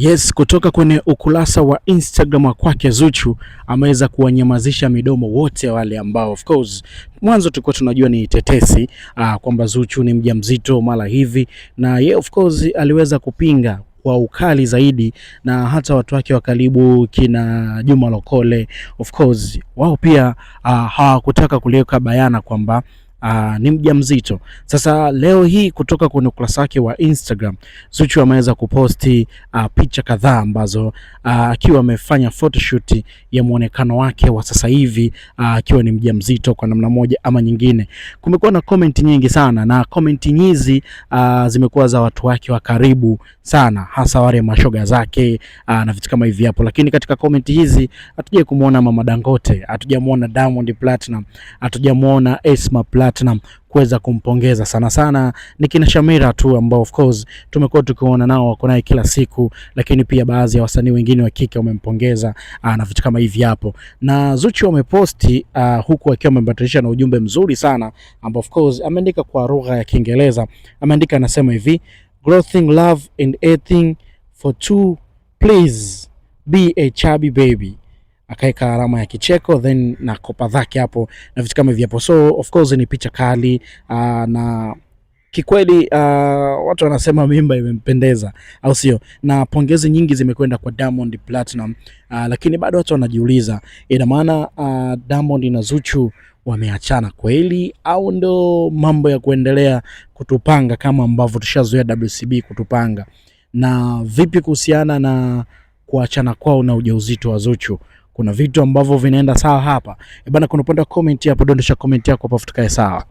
Yes, kutoka kwenye ukurasa wa Instagram wa kwake Zuchu ameweza kuwanyamazisha midomo wote wale ambao of course mwanzo tulikuwa tunajua ni tetesi kwamba Zuchu ni mjamzito mara hivi, na ye of course aliweza kupinga kwa ukali zaidi, na hata watu wake wa karibu kina Juma Lokole of course wao pia hawakutaka kuliweka bayana kwamba ni mjamzito. Sasa leo hii kutoka kwenye ukurasa wake wa Instagram Zuchu ameweza kuposti picha kadhaa ambazo akiwa amefanya photoshoot ya muonekano wake wa sasa hivi akiwa ni mjamzito kwa namna moja ama nyingine. Kumekuwa na comment nyingi sana na comment hizi zimekuwa za watu wake wa karibu sana, hasa wale mashoga zake na vitu kama hivi hapo, lakini katika comment hizi hatujai kumuona Mama Dangote, hatujamuona Diamond Platinum, hatujamuona Esma Platinum kuweza kumpongeza. Sana sana ni kina Shamira tu ambao of course tumekuwa tukiona nao wako naye kila siku, lakini pia baadhi ya wasanii wengine wa kike wamempongeza na vitu kama hivi hapo. Na Zuchu ameposti huku akiwa ameambatanisha na ujumbe mzuri sana ambao of course ameandika kwa lugha ya Kiingereza. Ameandika anasema hivi: growing love and eating for two, please be a chubby baby, akaweka alama ya kicheko then na kopa zake hapo na vitu kama hivi hapo. So of course ni picha kali na kikweli watu wanasema mimba imempendeza, au sio? Na pongezi nyingi zimekwenda kwa Diamond Platinum lakini bado watu wanajiuliza, ina maana Diamond na Zuchu wameachana kweli au ndo mambo ya kuendelea kutupanga kama ambavyo tushazoea WCB kutupanga? Na vipi kuhusiana na kuachana kwao na ujauzito wa Zuchu? Kuna vitu ambavyo vinaenda sawa hapa bana? Kuna upande wa comment hapo, dondosha comment yako hapo, tukae sawa.